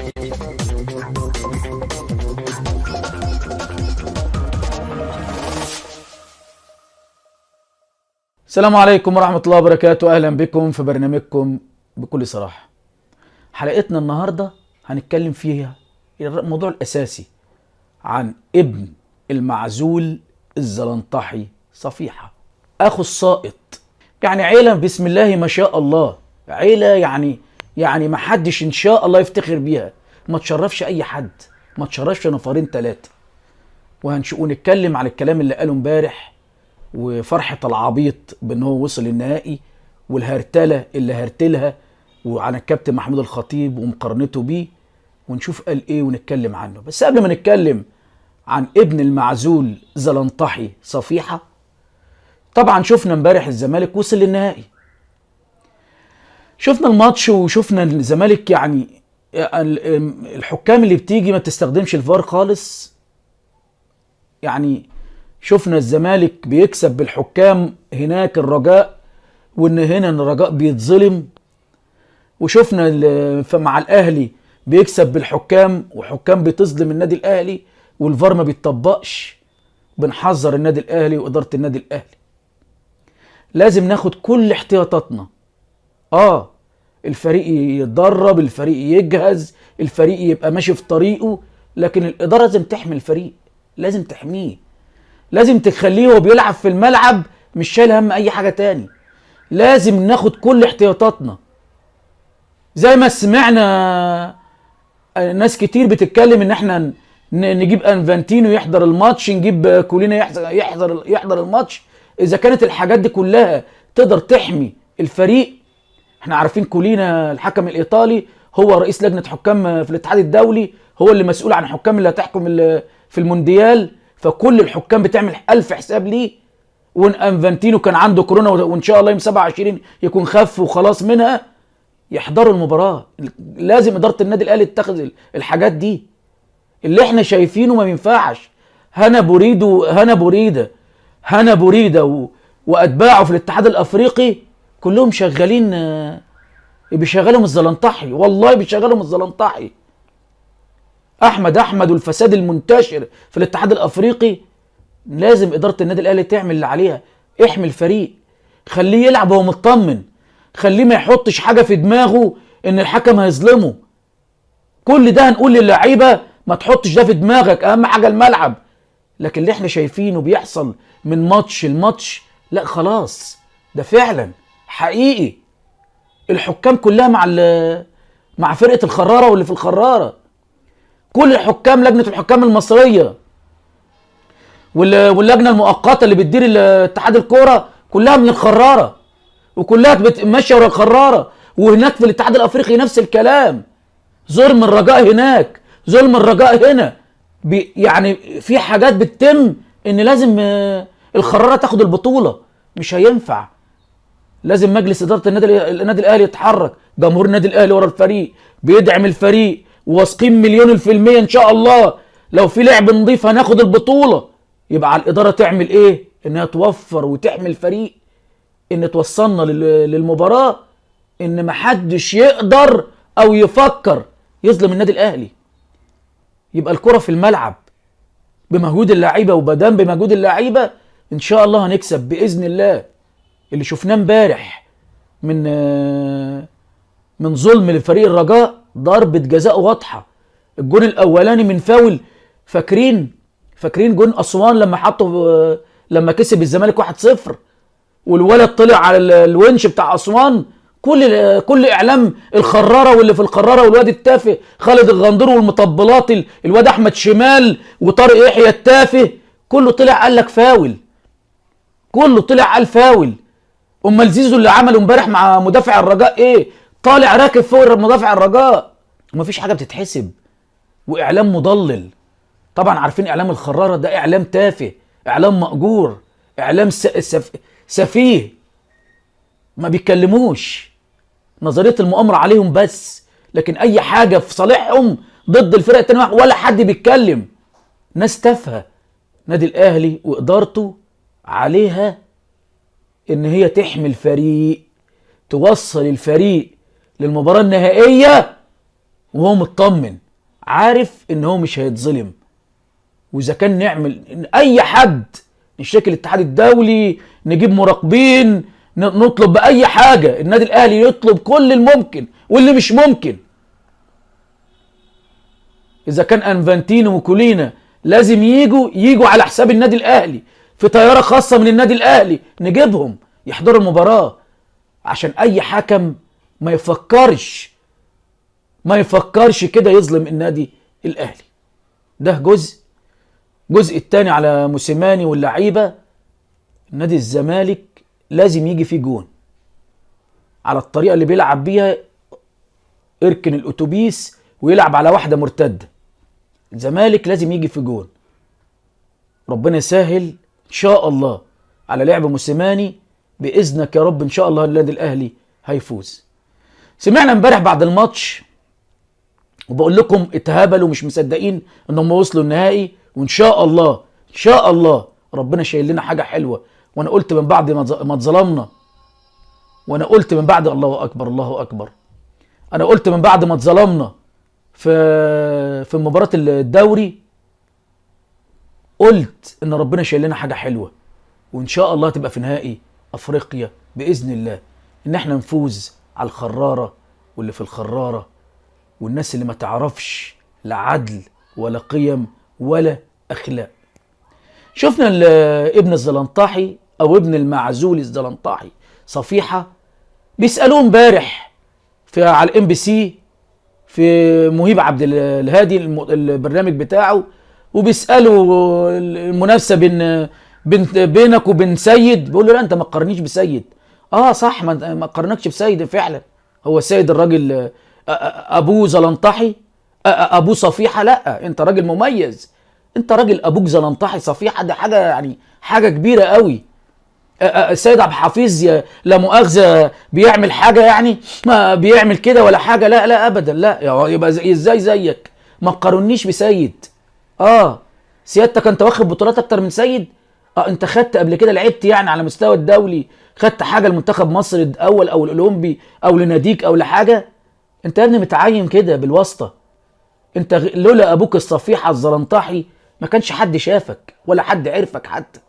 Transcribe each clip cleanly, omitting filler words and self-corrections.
السلام عليكم ورحمة الله وبركاته. أهلا بكم في برنامجكم بكل صراحة. حلقتنا النهاردة هنتكلم فيها الموضوع الأساسي عن ابن المعزول الزلنطحي صفيحة، أخو السائط. يعني عيلة بسم الله ما شاء الله، عيلة يعني ما حدش إن شاء الله يفتخر بيها، ما تشرفش أي حد، ما تشرفش نفرين ثلاثة. ونتكلم على الكلام اللي قاله امبارح وفرحة العبيط بان هو وصل للنهائي، والهرتلة اللي هرتلها، وعن الكابتن محمود الخطيب ومقارنته بيه، ونشوف قال ايه ونتكلم عنه. بس قبل ما نتكلم عن ابن المعزول زلنطحي صفيحة، طبعا شفنا امبارح الزمالك وصل للنهائي، شفنا الماتش وشفنا الزمالك يعني الحكام اللي بتيجي ما تستخدمش الفار خالص. يعني شفنا الزمالك بيكسب بالحكام هناك الرجاء، وان هنا الرجاء بيتظلم، وشفنا مع الاهلي بيكسب بالحكام وحكام بتظلم النادي الاهلي والفار ما بيتطبقش. بنحذر النادي الاهلي واداره النادي الاهلي، لازم ناخد كل احتياطاتنا. الفريق يتدرب، الفريق يجهز، الفريق يبقى ماشي في طريقه، لكن الادارة لازم تحمي الفريق، لازم تحميه، لازم تخليه وهو بيلعب في الملعب مش شايل هم اي حاجة تاني. لازم ناخد كل احتياطاتنا. زي ما سمعنا ناس كتير بتتكلم ان احنا نجيب انفانتينو يحضر الماتش، نجيب كولينا يحضر الماتش. اذا كانت الحاجات دي كلها تقدر تحمي الفريق، احنا عارفين كولينا الحكم الايطالي هو رئيس لجنة حكام في الاتحاد الدولي، هو اللي مسؤول عن الحكام اللي هتحكم في المونديال، فكل الحكام بتعمل ألف حساب ليه. وان انفانتينو كان عنده كورونا وان شاء الله يوم 27 يكون خف وخلاص منها، يحضروا المباراة. لازم ادارة النادي الاهلي تتخذ الحاجات دي. اللي احنا شايفينه ما ينفعش. هنا بوريده واتباعه في الاتحاد الافريقي كلهم شغالين، بيشغلهم الزلنطحي، والله بيشغلهم الزلنطحي. احمد والفساد المنتشر في الاتحاد الافريقي، لازم ادارة النادي الاهلي تعمل اللي عليها. احمي الفريق، خليه يلعب وهو مطمن، خليه ما يحطش حاجة في دماغه ان الحكم هيظلمه. كل ده هنقول للعيبة ما تحطش ده في دماغك، اهم حاجة الملعب. لكن اللي احنا شايفينه بيحصل من ماتش لماتش، لا خلاص ده فعلا حقيقي. الحكام كلها مع فرقه الخراره واللي في الخراره، كل الحكام، لجنة الحكام المصرية واللجنة المؤقتة اللي بتدير اتحاد الكورة كلها من الخراره، وكلها ماشية ورا الخراره. وهناك في الاتحاد الافريقي نفس الكلام، ظلم الرجاء هناك، ظلم الرجاء هنا. يعني في حاجات بتتم ان لازم الخراره تاخد البطولة، مش هينفع. لازم مجلس ادارة النادي الاهلي يتحرك، جمهور النادي الاهلي ورا الفريق، بيدعم الفريق، وواثقين 1,000,000% ان شاء الله لو في لعب نظيف هناخد البطولة. يبقى على الادارة تعمل ايه؟ انها توفر وتحمي الفريق، ان توصلنا للمباراة ان محدش يقدر او يفكر يظلم النادي الاهلي. يبقى الكره في الملعب بمجهود اللعيبة، وبدام بمجهود اللعيبة ان شاء الله هنكسب باذن الله. اللي شفناه امبارح من ظلم لفريق الرجاء، ضربة جزاء واضحة، الجون الأولاني من فاول. فاكرين جون أسوان لما حطوا، لما كسب الزمالك 1-0 والولد طلع على الونش بتاع أسوان، كل إعلام الخرارة واللي في الخرارة والواد التافه خالد الغندور والمطبلات، الواد أحمد شمال وطارق يحيى التافه، كله طلع قال لك فاول، كله طلع قال فاول. أمال زيزو اللي عمله امبارح مع مدافع الرجاء إيه؟ طالع راكب فوق مدافع الرجاء، ومفيش حاجة بتتحسب، واعلام مضلل. طبعا عارفين اعلام الخراره ده اعلام تافه، اعلام مأجور، اعلام سفيه، ما بيتكلموش، نظرية المؤامرة عليهم بس، لكن اي حاجة في صالحهم ضد الفرق التانية ولا حد بيتكلم. ناس تافهة. نادي الاهلي وادارته عليها ان هي تحمي الفريق، توصل الفريق للمباراة النهائية، وهو مطمن، عارف ان هو مش هيتظلم. واذا كان نعمل اي حد، نشتكي الاتحاد الدولي، نجيب مراقبين، نطلب باي حاجة، النادي الاهلي يطلب كل الممكن واللي مش ممكن. اذا كان انفانتينو وكولينا لازم يجوا على حساب النادي الاهلي في طيارة خاصة من النادي الاهلي، نجيبهم يحضروا المباراة، عشان اي حكم ما يفكرش كده يظلم النادي الاهلي. ده جزء التاني على موسيماني واللعيبة. نادي الزمالك لازم يجي فيه جون على الطريقة اللي بيلعب بيها، اركن الاتوبيس ويلعب على واحدة مرتدة. الزمالك لازم يجي في جون. ربنا يسهل ان شاء الله على لعب موسيماني، باذنك يا رب ان شاء الله النادي الاهلي هيفوز. سمعنا امبارح بعد الماتش، وبقول لكم اتهبلوا مش مصدقين انهم وصلوا النهائي، وان شاء الله ان شاء الله ربنا شايل لنا حاجة حلوة. وانا قلت من بعد ما اتظلمنا، وانا قلت من بعد الله اكبر الله اكبر، انا قلت من بعد ما اتظلمنا في مباراة الدوري، قلت ان ربنا شايل لنا حاجة حلوة، وان شاء الله تبقى في نهائي افريقيا باذن الله، ان احنا نفوز على الخراره واللي في الخراره والناس اللي ما تعرفش لا عدل ولا قيم ولا اخلاق. شفنا ابن الزلنطحي او ابن المعزول الزلنطحي صفيحه، بيسالوه امبارح في على الام بي سي في مهيب عبد الهادي البرنامج بتاعه، وبيسالوا المنافسة بين بينك وبين سيد، بيقول له لا انت ما تقارنيش بسيد. اه صح، ما قارنكش بسيد فعلا، هو سيد الراجل ابوه زلنطحي ابوه صفيحه، لا انت راجل مميز، انت راجل ابوك زلنطحي صفيحه، ده حاجة يعني حاجة كبيرة قوي. السيد عبد الحفيظ لا مؤاخذة بيعمل حاجة يعني ما بيعمل كده ولا حاجة، لا لا ابدا، لا يبقى ازاي زيك، ما تقارنيش بسيد. سيادتك انت واخد بطولات اكتر من سيد، انت خدت قبل كده، لعبت يعني على مستوى الدولي، خدت حاجة لمنتخب مصر الاول او الاولمبي او لناديك او لحاجة، انت يا ابني متعين كده بالواسطة، انت لولا ابوك الصفيحه الزلنطحي ما كانش حد شافك ولا حد عرفك حتى.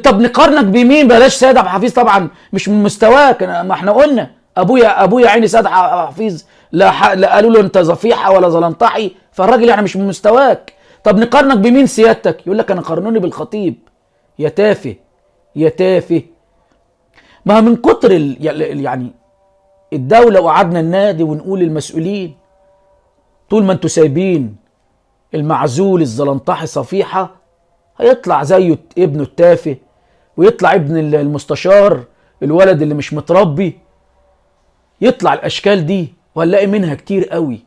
طب نقارنك بمين؟ بلاش سيد عبد الحفيظ طبعا مش من مستواك، ما احنا قلنا ابويا عيني سيد عبد الحفيظ لا قالوا له انت زفيحه ولا زلنطحي، فالراجل يعني مش من مستواك. طب نقارنك بمين سيادتك؟ يقول لك انا قارنوني بالخطيب. يا تافه يا تافه. ما من كتر يعني الدولة، وقعدنا النادي ونقول للمسؤولين طول ما انتوا سايبين المعزول الزلنطحي صفيحه هيطلع زيه ابنه التافه، ويطلع ابن المستشار الولد اللي مش متربي، يطلع الاشكال دي، وهنلاقي منها كتير قوي.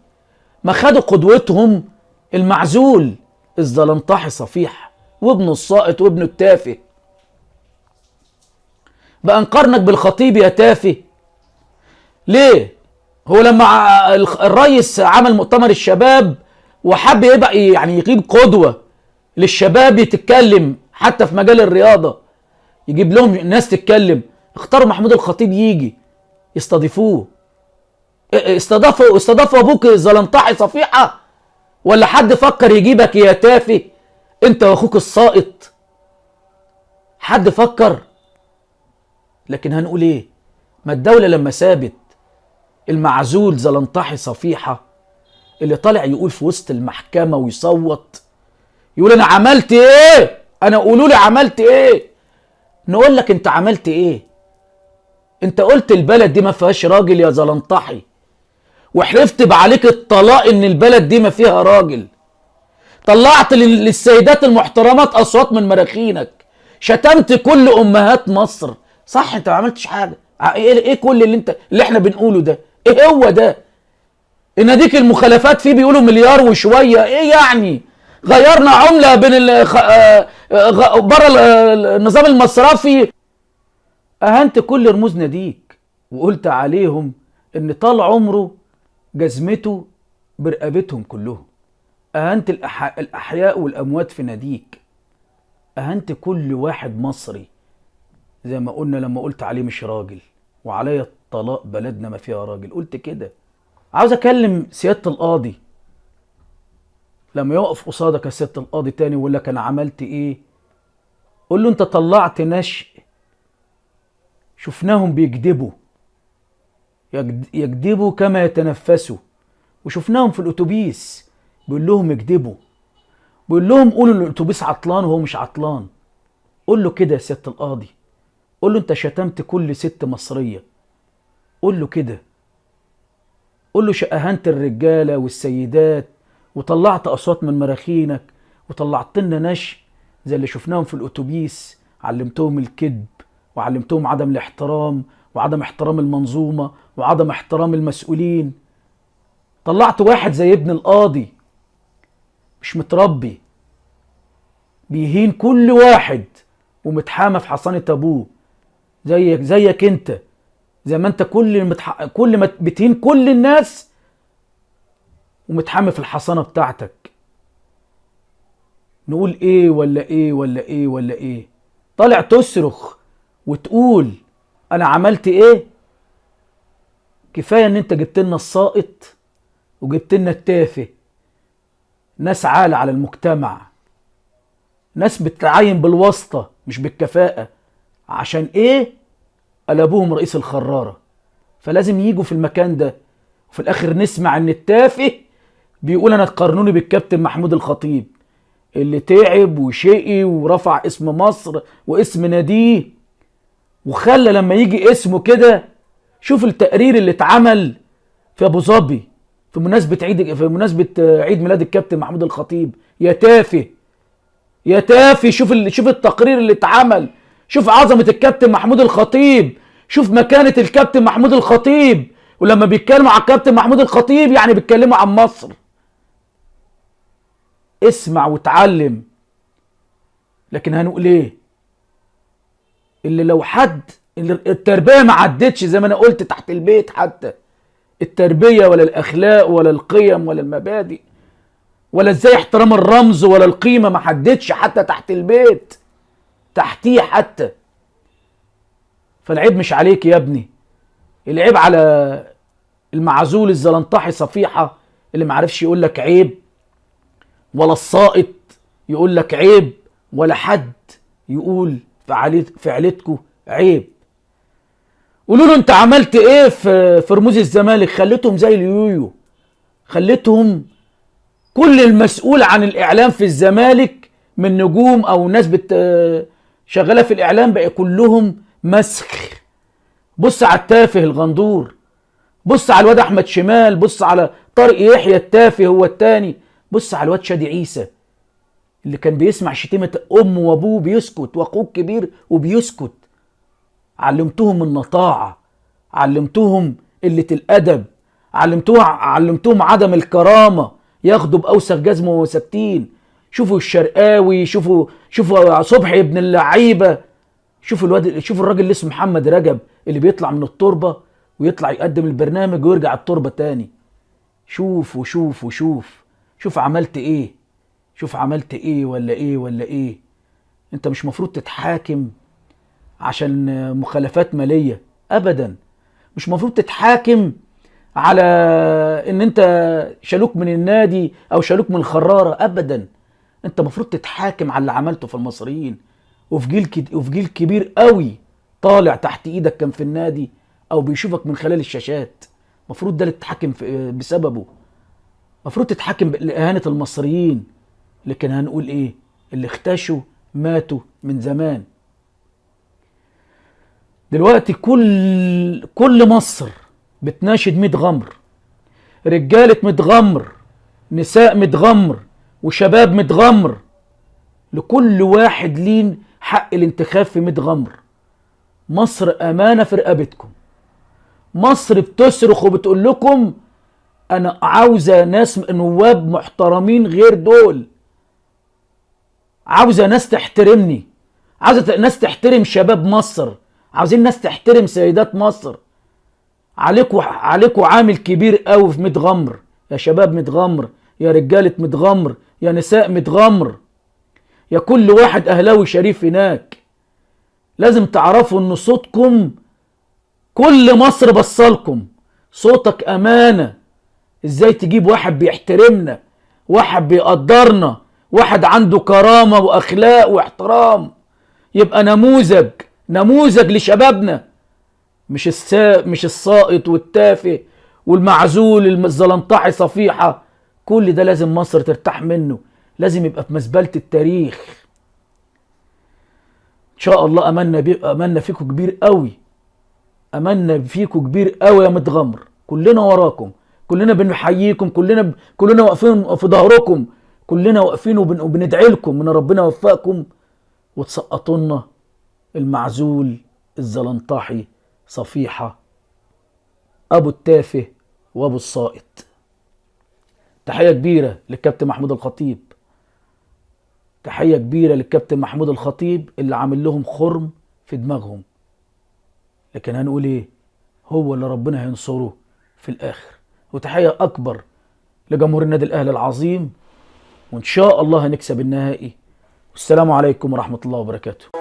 ما خدوا قدوتهم المعزول الزلنطحي صفيحه وابنه الساقط وابنه التافه. بقى نقارنك بالخطيب يا تافه ليه؟ هو لما الرئيس عمل مؤتمر الشباب وحب يبقى يعني يجيب قدوة للشباب يتكلم حتى في مجال الرياضة، يجيب لهم ناس تتكلم، اختاروا محمود الخطيب يجي يستضيفوه. استضافوا ابوك الزلنطحي صفيحه، ولا حد فكر يجيبك يا تافه انت واخوك الساقط؟ حد فكر؟ لكن هنقول ايه؟ ما الدولة لما سابت المعزول زلنطحي صفيحه اللي طالع يقول في وسط المحكمة ويصوت يقول انا عملت ايه؟ انا قولوا لي عملت ايه؟ نقول لك انت عملت ايه؟ انت قلت البلد دي ما فيهاش راجل يا زلنطحي، وحلفت بعليك الطلاق ان البلد دي ما فيها راجل، طلعت للسيدات المحترمات اصوات من مراخينك، شتمت كل امهات مصر، صح؟ انت ما عملتش حاجة. ايه كل اللي احنا بنقوله ده؟ ايه هو ده؟ ان ديك المخالفات فيه بيقولوا مليار وشوية، ايه يعني؟ غيرنا عمله بين بره النظام المصرفي. اهنت كل رموز ناديك وقلت عليهم ان طال عمره جزمته برقبتهم كلهم. اهنت الاحياء والاموات في ناديك، اهنت كل واحد مصري زي ما قلنا لما قلت عليه مش راجل، وعليا الطلاق بلدنا ما فيها راجل، قلت كده. عاوز اكلم سيادة القاضي لما يقف قصادك يا سيادة القاضي تاني ويقول لك انا عملت ايه، قول له انت طلعت نشء شفناهم بيكذبوا، يكذبوا كما يتنفسوا، وشفناهم في الاتوبيس بيقول لهم اكذبوا، بيقول لهم قولوا ان الاتوبيس عطلان وهو مش عطلان. قول له كده يا سيادة القاضي، قول له انت شتمت كل ست مصرية، قول له كده، قول له شقهنت الرجالة والسيدات وطلعت أصوات من مراخينك وطلعت لنا نشء زي اللي شفناهم في الأتوبيس، علمتهم الكذب وعلمتهم عدم الاحترام وعدم احترام المنظومة وعدم احترام المسؤولين. طلعت واحد زي ابن القاضي مش متربي، بيهين كل واحد ومتحامى في حصانة أبوه، زيك انت، زي ما انت كل ما بتهين كل الناس ومتحامي في الحصانة بتاعتك. نقول ايه ولا ايه ولا ايه ولا ايه؟ طالع تصرخ وتقول انا عملت ايه؟ كفاية ان انت جبت لنا الساقط وجبت لنا التافه، ناس عالة على المجتمع، ناس بتتعين بالواسطة مش بالكفاءة. عشان ايه؟ قلبوهم رئيس الخرارة، فلازم يجوا في المكان ده. وفي الاخر نسمع ان التافه بيقول انا تقارنوني بالكابتن محمود الخطيب اللي تعب وشقي ورفع اسم مصر واسم ناديه، وخلى لما يجي اسمه كده. شوف التقرير اللي اتعمل في ابو ظبي في مناسبة عيد ميلاد الكابتن محمود الخطيب. يا تافه يا تافه، شوف التقرير اللي اتعمل، شوف عظمة الكابتن محمود الخطيب، شوف مكانة الكابتن محمود الخطيب. ولما بيتكلموا على الكابتن محمود الخطيب يعني بيتكلموا عن مصر. اسمع وتعلم. لكن هنقول ايه؟ اللي لو حد اللي التربية ما عدتش زي ما انا قلت تحت البيت، حتى التربية ولا الاخلاق ولا القيم ولا المبادئ ولا ازاي احترام الرمز ولا القيمة ما حدتش حتى تحت البيت، تحتيه حتى. فالعيب مش عليك يا ابني، العيب على المعزول الزلنطحي صفيحة اللي معرفش يقول لك عيب، ولا السائط يقول لك عيب، ولا حد يقول في عيلتكوا عيب. قولوا له انت عملت ايه في رموز الزمالك؟ خليتهم زي اليويو، خليتهم كل المسؤول عن الاعلام في الزمالك من نجوم او ناس شغالة في الاعلام بقى كلهم مسخ. بص على التافه الغندور، بص على الواد احمد شمال، بص على طارق يحيى التافه هو التاني، بص على الواد شادي عيسى اللي كان بيسمع شتيمه امه وابوه بيسكت، واخوه الكبير وبيسكت. علمتهم النطاعه، علمتهم قلة الادب، علمتهم عدم الكرامة، ياخدوا باوسخ جزمه وهو ساكتين. شوفوا الشرقاوي، شوفوا صبحي ابن اللعيبة، شوفوا الواد، شوفوا الراجل اللي اسمه محمد رجب اللي بيطلع من التربة ويطلع يقدم البرنامج ويرجع التربة تاني. شوف وشوف وشوف، شوف عملت ايه، شوف عملت ايه ولا ايه ولا ايه. انت مش مفروض تتحاكم عشان مخالفات ماليه ابدا، مش مفروض تتحاكم على ان انت شالوك من النادي او شالوك من الخراره ابدا. انت مفروض تتحاكم على اللي عملته في المصريين وفي جيل كبير قوي طالع تحت ايدك كان في النادي او بيشوفك من خلال الشاشات. مفروض ده اللي تتحاكم بسببه، مفروض تتحاكم لإهانة المصريين. لكن هنقول ايه؟ اللي اختشوا ماتوا من زمان. دلوقتي كل مصر بتناشد 100 غمر، رجالة 100 غمر، نساء 100 غمر، وشباب 100 غمر. لكل واحد لين حق الانتخاب في 100 غمر. مصر أمانة في رقبتكم. مصر بتصرخ وبتقول لكم أنا عاوزة ناس نواب محترمين غير دول، عاوزة ناس تحترمني، عاوزة ناس تحترم شباب مصر، عاوزين ناس تحترم سيدات مصر. عليكوا عامل كبير قوي في 100 غمر يا شباب 100 غمر، يا رجالة 100 غمر، يا نساء 100 غمر، يا كل واحد أهلاوي شريف هناك. لازم تعرفوا ان صوتكم كل مصر بصلكم، صوتك أمانة. ازاي تجيب واحد بيحترمنا، واحد بيقدرنا، واحد عنده كرامة واخلاق واحترام، يبقى نموذج، نموذج لشبابنا، مش السائط والتافه والمعزول الزلنطحي صفيحة. كل ده لازم مصر ترتاح منه، لازم يبقى في مزبلة التاريخ. ان شاء الله املنا فيكم كبير قوي، املنا فيكم كبير قوي يا متغمر. كلنا وراكم، كلنا بنحييكم، كلنا واقفين في ظهركم، كلنا واقفين وبندعي لكم ان ربنا يوفقكم وتسقطوا لنا المعزول الزلنطحي صفيحة ابو التافه وابو السائط. تحية كبيرة للكابتن محمود الخطيب، تحية كبيرة للكابتن محمود الخطيب اللي عامل لهم خرم في دماغهم، لكن هنقول ايه، هو اللي ربنا هينصره في الاخر. وتحية اكبر لجمهور النادي الاهلي العظيم، وان شاء الله هنكسب النهائي. والسلام عليكم ورحمة الله وبركاته.